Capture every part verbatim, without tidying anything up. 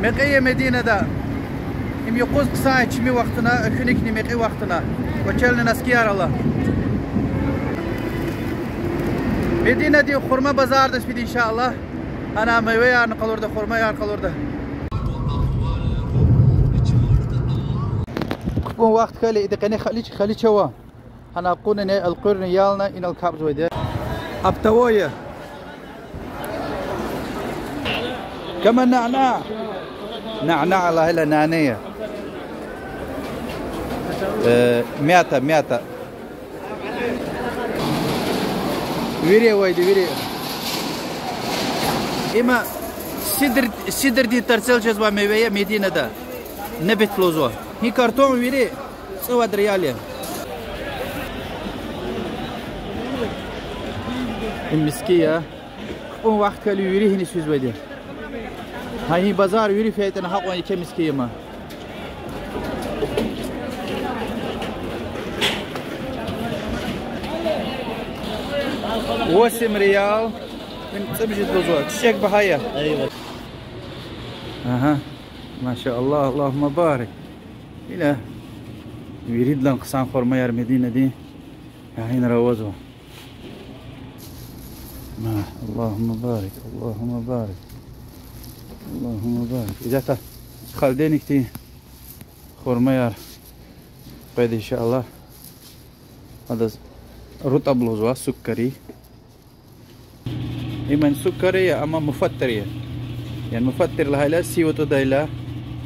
Мекьи я Мединада. Им юкъуз хъсан я чими вахтуна, экуьникни мекьи вахтуна. Квачелни наскияр ала. Мединадин хурма базардиз фида, иншаллагь. Ана мейвеярни къалурда, хурмаяр къалурда. Кпӏун вахт хьайила ида къене хали, хали чава. Гьана акъудна, элкъуьрна ялна инал капӏзавайди я. Оптовое. Кама нана. Нана лагьайла нана я. Э, мята, мята. Вири авайди, вири. Има сидр, сидрдин тарцел жезвай мейве я Мединада. Набат лугьузва. Гьи картон вири цӏувад риял я. Им миски я. Кпӏун вахт хьайила вири гьиниз физвайди я. Гьа и базар вири фейитӏани гьакьван еке миски я ма. Восемь риял. Им цӏибжи лугьузва. Чичек багьа я. Агьа. Машаллагь, Аллагьумма барик. Ила виридалай хъсан хурмаяр Мединадин. Гьа, инра авазва. Ма, Аллагьумма барик, Аллагьумма барик. Аллагьумма барик. Идата холодильникдин хурмаяр къведа, иншаллагь. Адаз рутаб лугьузва, суккари. Иман суккари я, амма муфаттир я. Яни муфаттир лагьайла, сив атӏудайла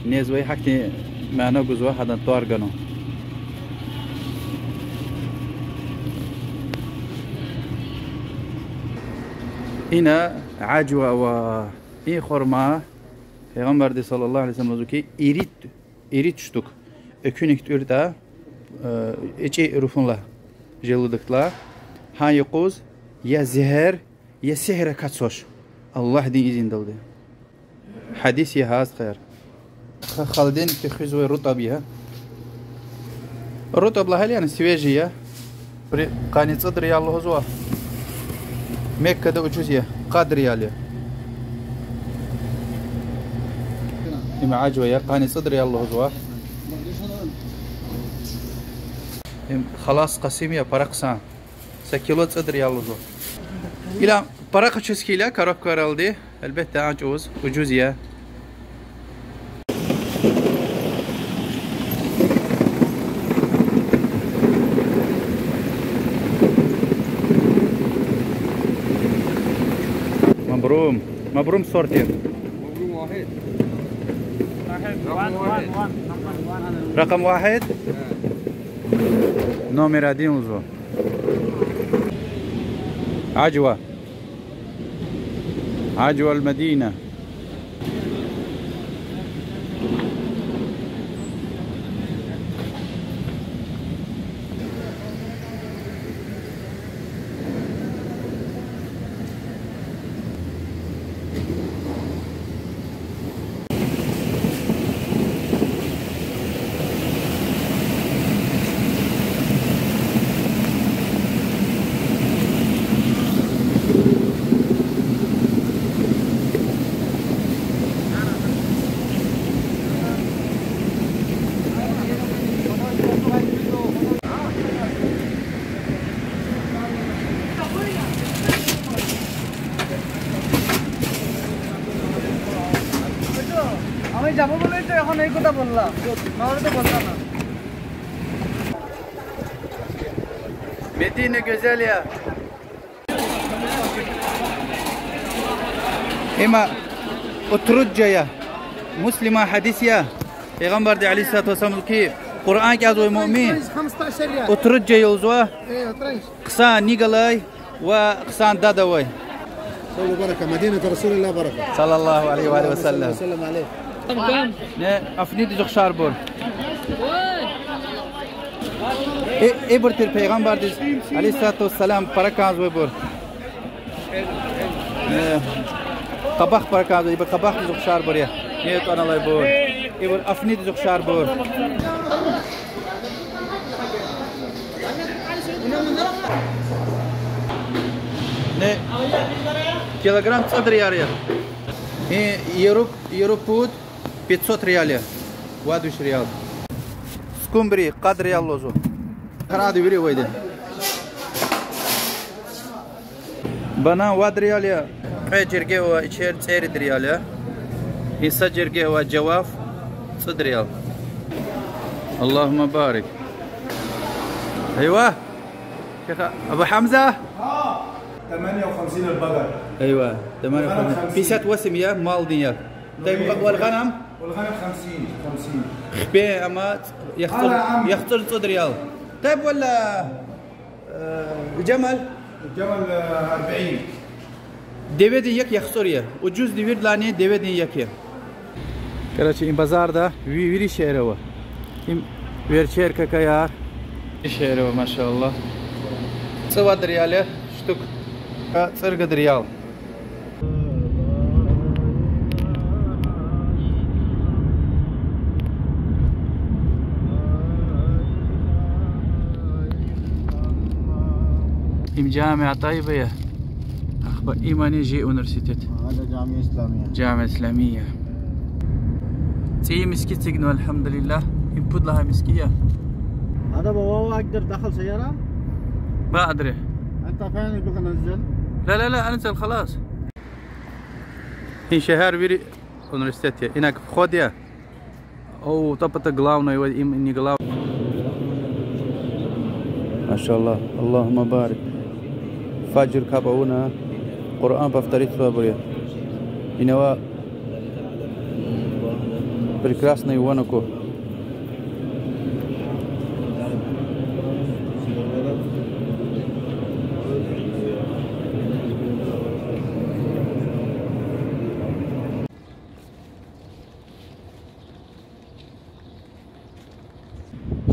незвай, гьахьтин мана гузва, гьадан тӏвар гана. Ина ажва ава. И хурма Пайгъамбарди صلى الله عليه وسلم лугьузва хьи, ирид ирид штук экуьник тӏуьртӏа, э, ичӏи руфунлай, желудокдилай, гьа юкъуз я зегьер, я сигьир акатзавач, Аллагьдин изиндалди. Гьадис я гьа, стхаяр. Ха-, холодильникда хуьзвай рутаб я. Рутаб лагьайла, яни свежий я. При-, къанни цӏуд риял лугьузва. Меккада ужуз я, къад риял я. Им ажва я, къанни цӏуд риял лугьузва. Им халас къасим я, пара хъсан. Са кило цӏуд риял лугьузва. Ила пара къачуз хьайила коробкайралди, гьелбетда, а чӏавуз ужуз я. Мабрум. Мабрум сорт я. Ракъам вагьид? Номер один лугьузва. Ажва. Ажва аль-Мадина. আমি যাবো বলেই তো এখন এই কথা বললাম, নাহলে তো বলতাম না। Медина гуьзел я. Има утруддажа я. Муслиман гьадис я. Пайгъамбарди عليه الصلاة والسلام лугьузва хьи, Къуръан кӏелзавай муъмин утруддажа я лугьузва. Хъсан ни галай ва хъсан дад авай. صلى الله عليه وآله وسلم. Не, афнидиз ухшарбур. Э, ибур тир Пайгъамбардиз عليه الصلاة والسلام пара кӏанзавайбур. Э, къабах пара кӏанзава, ибур къабахдиз ухшарбур я. Не, тӏвар алайбур. Ибур афнидиз ухшарбур. Не, килограмм цӏуд риял я. Э, яру, яру пуд. Пятьсот риял я. Вад виш риял. Скумбрия къад риял лугьузва. Къаради вири авайди. Банан вад риял я. Кьве жерге авай ичер цӀерид риял я. И са жерге авай жаваф цӀуд риял. Аллагьумма барик. Эйва. Шейх Абу Гьамза. Таманият ва хамсин аль-багар. Эйва, таманият ва хамсин. Пятьдесят восемь я, малдин я. Тайм валгъанам? Валгъанам хамсин, хамсин. Хипе, амма яхцӀур, яхцӀур цӀуд риял. Тайб вала, э, жамал? Жамал, э, арбаин. Деведин як яхцӀур я. Ужузди виридалайни деведин як я. Короче, им базарда ви-, вири шейэр ава. Им верчер, какаяр. Шейэр ава, машаллагь. ЦӀувад риял я штук. Ха, цӀерид риял. Им Жамиа Тайиба я. Ахпа имани жи университет. Ада Жамиа Исламия. Жамиа Исламия. ЦӀийи миски эцигнава, альгьамдулиллагь. Им пуд лагьай миски я. Ада бава ва агдар дахал саяра? Бадри. Анта фани бигъана зел. Ла, ла, ла, анцел халас. Им шегьер вири университет я. Инаг вход я. О, тапата главный, ва им не глав-. Машаллагь, Аллагьумма барик. Фажр капӀ авуна, Къуръан повторить авайбур я. Инава прекрасный ван аку.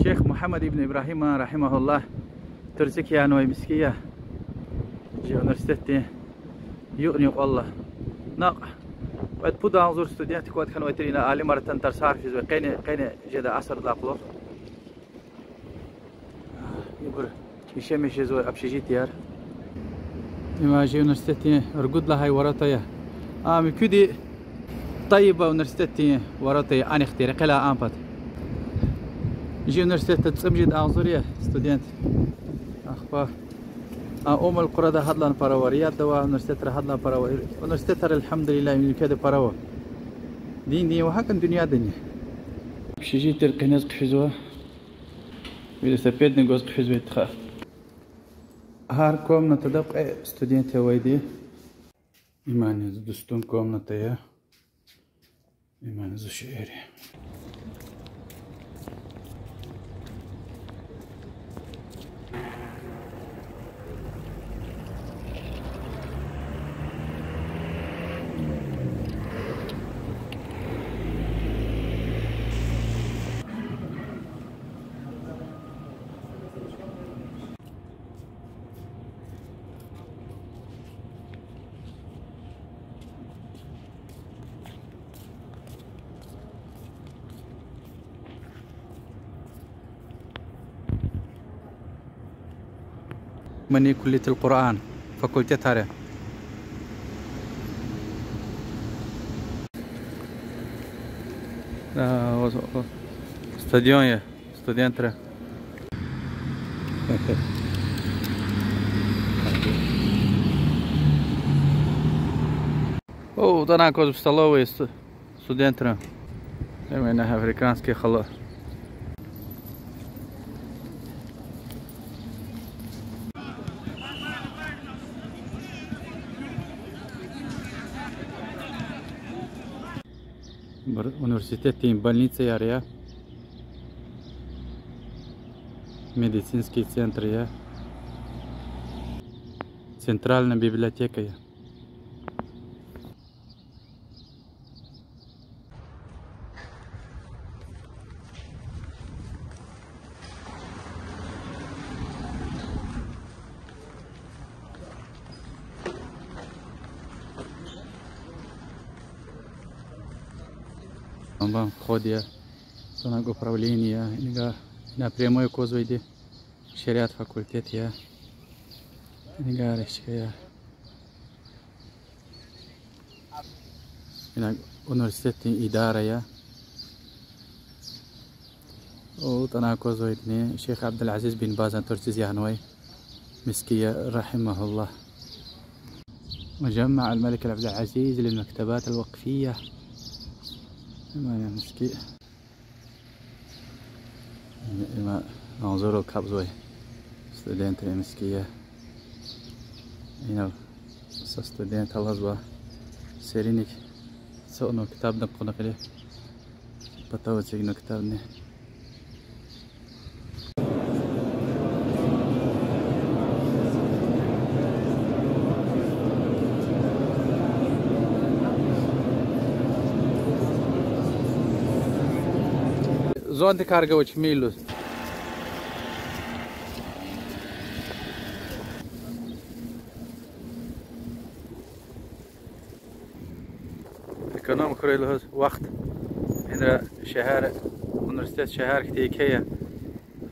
Шейх Мугьаммад ибн Ибрагьима, рагьимагьуллагь, турци кьван авай миски я. Жи университетдин юкьни-юкьвал алай. Накь кьвед-пуд агъзур студент квад хьанвай тир, ина алимар атана тарсар физвай, къени, къени жеда асардилай кьулухъ. Ибур яшамиш жезвай общежитияр. Им жи университетдин ругуд лагьай ворота я. А муькуьди Тайиба университетдин ворота я, анихъди, рекьелай а пад. Жи университетда цӀемуьжуьд агъзур я студент. Ахпа. А Уммул-Къурада гьадалайни пара ава, Риядда авай университетра гьадалай пара ава. Университетар, альгьамдулиллагь, уьлкведа пара ава. Диндин ва гьакӀни дуьньядинни. Общежитияр къенез хъфизва. Велосипедни гваз хъфизвайди тха. Гьар комнатада кьве студент авайди. Имани зи дустун комната я. Имани зи шейэр я. Имани куллиятул Къуръан, факультетар я. А, о, о, стадион я, студентри. О, ана кваз столовая я сту-, студентри. Именно африканский хало. Бир университетдин больницаяр я. Медицинский центр я. Центральная библиотека я. Амма вход я, танаг управление я, инга, ина прямой квазвайди, шариат факультет я, инга речка я. Ина университетдин идара я. АтӀана аквазвайди Шейх Абдул-Азиз бин Базан тӀварцӀиз ягьанвай мискӀин я, رحمه الله. مجمع الملك عبد العزيز للمكتبات الوقفية. Им я мискӀин. Им, им агъзурал капӀзавай студентри мискӀин я. Инал са студент алазва, сериник цавуна ктабдин кьуна кьили, патав эцигна ктабни. Зонтикар гвач милуз. Эконом хьурай лугьуз вахт. Инра шегьер, университет шегьер хьтин еке я.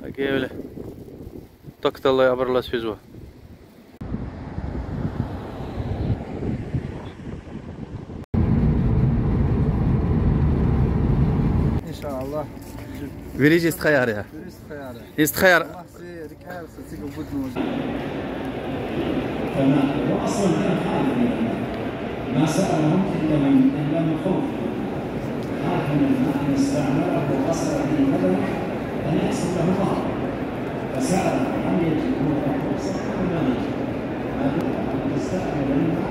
Гьакӏ вири такталай абурал физва. إن شاء الله. Вири чи стхаяр я. Вири стхаяр я. И стхаяр. فما هو أصلًا كان خاليًا من الماء. ما سألهم إلا من، إلا من خوف. خاف من الماء إن استعمله وقصد في بدنه أن يحصل له ضرر. فسأل هل يجد هو الركوب صحة أم لا يجد؟ ما دام قد استعمل الماء،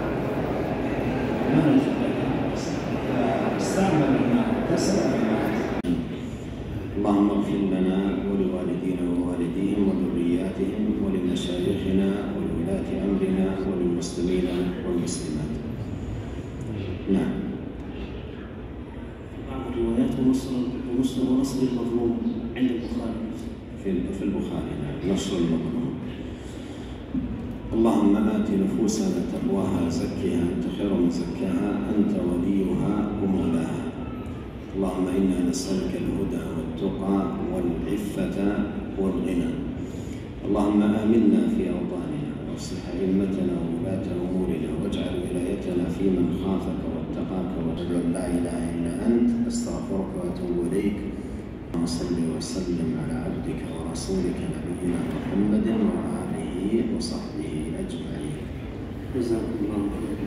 ما نجد لك. فاستعمل الماء، اغتسل بالماء. اللهم اغفر لنا ولوالدينا ووالديهم وذرياتهم ولمشايخنا ولولاة أمرنا وللمسلمين والمسلمات. نعم. بعض الروايات ونصر، ونصر، ونصر المظلوم عند البخاري. في، في البخاري، نعم، نصر المظلوم. اللهم آت نفوسنا تقواها زكها أنت خير من زكاها أنت وليها ومولاها. اللهم إنا نسألك الهدى والتقى والعفة والغنى. اللهم آمنا في أوطاننا وأصلح أئمتنا وولاة أمورنا واجعل ولايتنا في من خافك واتقاك واتبعك. لا إله إلا أنت، أستغفرك وأتوب إليك. اللهم صل وسلم على عبدك ورسولك نبينا محمد وآله وصحبه أجمعين. جزاكم الله خيرا.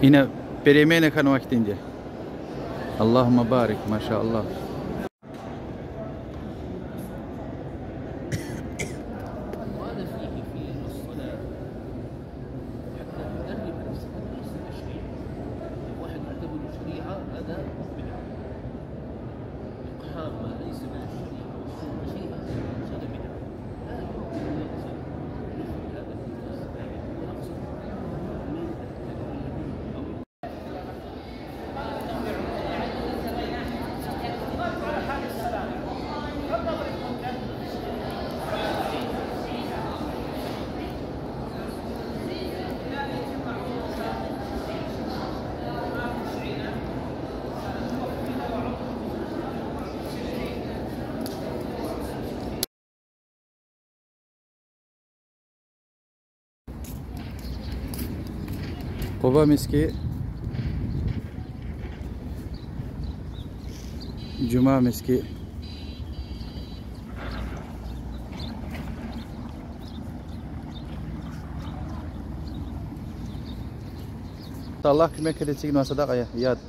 Ина перемена хьанвай хьтинди я. اللهم بارك، ما شاء الله. وهذا فيه، فيه الصلاة حتى تدرب نفسك على التشريع. واحد يعتبر الشريعة هذا بدعة. إقحام ما ليس من الشريعة والسنة شيئا، هذا بدعة. لا يمكن أن يقصد مثل هذا الإنسان، ويقصد من التدريب أو Къуба мискӀин, жуьмя мискӀин. Аллагь куьмек хьуй, эцигнава садакьа я, яд.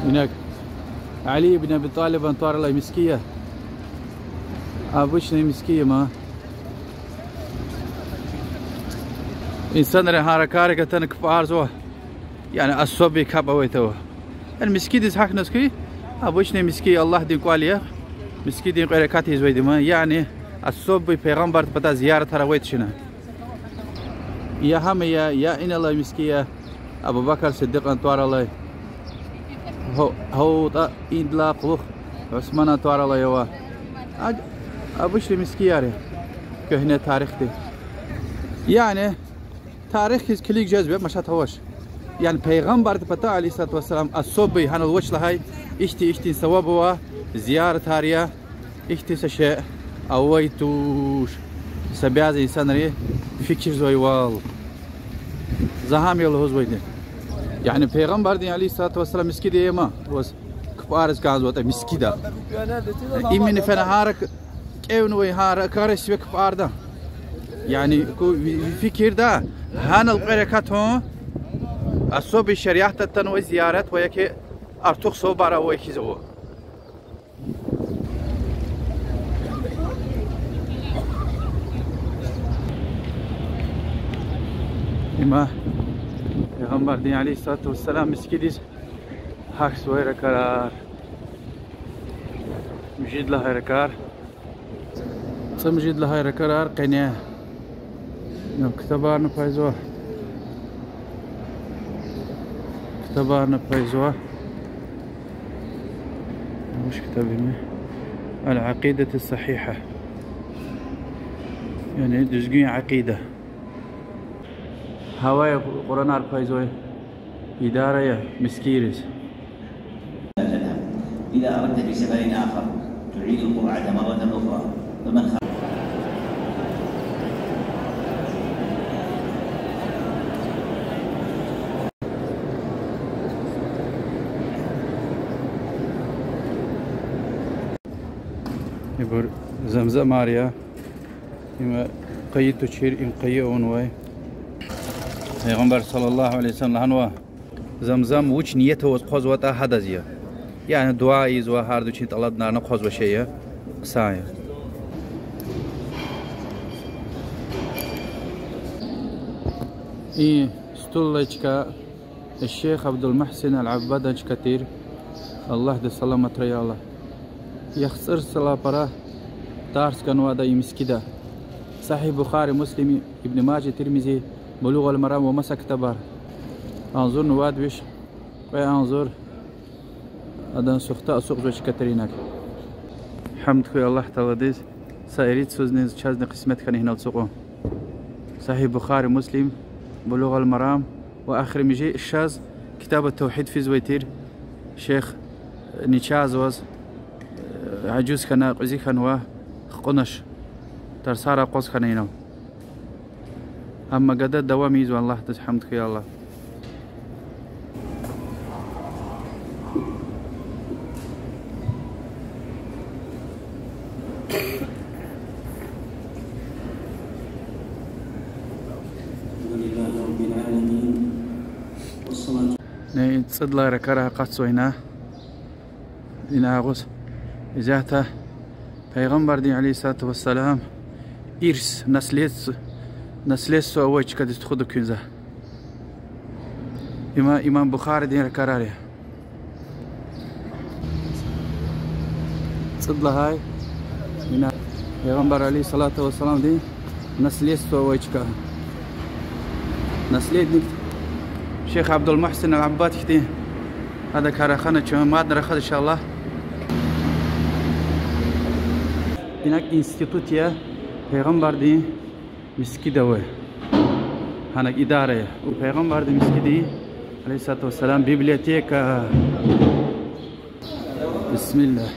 Инаг Али ибн Аби Талибан тӀвар алай мискӀин я. Обычный мискӀин я ман. Инсанри гьа ракӀарик атана капӀарзава. Яни особый капӀ авай тавур. Яни мискӀиндиз гьахьназ хьи, обычный мискӀин, Аллагьдин кӀвал я. МискӀиндин кьве ракат ийизвайди ман. Яни особый пайгъамбардин патай зияратар авай тушир ина. Я гьам я, я инал алай мискӀин я, Абу Бакр Сиддикьан тӀвар алай. Гьа-, гьавда идалай кьулухъ Усманан тӀвар алай ава. А-, обычный мискӀинар я. Куьгьне тарихди. Яни тарих хьиз килиг жезва, машат авач. Яни пайгъамбардин патай, عليه الصلاة والسلام, особый гьанал авач лагьай, ихьтин-ихьтин саваб ава, зияратар я, ихьтин са шей авай туш. Са бязи инсанри фикирзавайвал. За гьам я лугьузвайди. Яни пайгъамбардин, عليه الصلاة والسلام, мискӀинда я ман, ваз капӀариз кӀанзаватӀа мискӀинда. Именно фена гьа рак-, кӀевнавай гьа ракӀари сиве капӀарда. Яни ку ви-, ви фикирда, гьанал кьве ракат авун особый шариатда атанвай зиярат ва яки артух савабар авай хьиз ава. Има пайгъамбардин, عليه الصلاة والسلام, мискӀиндиз гьахьзавай ракӀарар. Муьжуьд лагьай ракӀар. ЦӀемуьжуьд лагьай ракӀарар къене. Ина ктабарни пайзава. Ктабарни пайзава. Вуч ктаб я им? العقيدة الصحيحة. Яни дуьзгуьн акъида. Гьавай Къуръанар пайзавай идара я мискӀинриз. لا تذهب. إذا أردت في سفر آخر تعيد القرعة مرة أخرى. فمن خ- Ибур замзамар я. Им къайи тушир, им къайи авунвай. Пайгъамбар صلى الله عليه وسلم лагьанва: Замзам вуч ният аваз хъвазватӀа, гьадаз я. Яни дуьа ийизва, гьар вичин тӀалабунарна хъвазвай шей я, хъсан я. И стулар чка шейх Абдулмугьсин ал-Аббадан чка тир, Аллагьди саламатрай ая. ЯхцӀур йисалай пара тарс ганвайди я и мискӀинда. Сагьигь Бухари, Муслим, Ибн Мажа, Тирмизи, Булугъ ал-Марам ва маса ктабар. Агъзурни вад виш кьве агъзур адан сухта ацукьзавай чка тир инаг. Гьамд хьуй Аллагь Тааладиз, са ирид йисузни чазни къисмет хьана инал ацукьун. Сагьигь Бухари, Муслим, Булугъ ал-Марам ва эхиримжи шаз Китаб ат-Тавгьид физвай тир, шейх начагъзаваз, ажуз хьана, кьуьзуь хьанва, хкьунач, тарсар акъваз хьана инал. Амма гада давам ийизва, Аллагьдиз гьамд хьуй, я Аллагь. الحمد لله رب العالمين. والصلاة Ина цӀуд лагьай ракара акъатзава ина. Ина агъуз исятда Пайгъамбардин, عليه الصلاة والسلام, ирс, наследство, наследство авай чкадиз тухуда куьн за. Има имам Бухаридин ракарар я. ЦӀуд лагьай ина Пайгъамбар, عليه الصلاة والسلامдин наследство авай чка. Наследник шейх Абдулмугьсин ал-Аббад хьтин. Адакай рахана чун, мадни рахаз, إن شاء الله. Инаг институт я Пайгъамбардин мискӀинда авай. Гьанаг идара я. Пайгъамбардин мискӀиндин, عليه الصلاة والسلام, библиотека. بسم الله.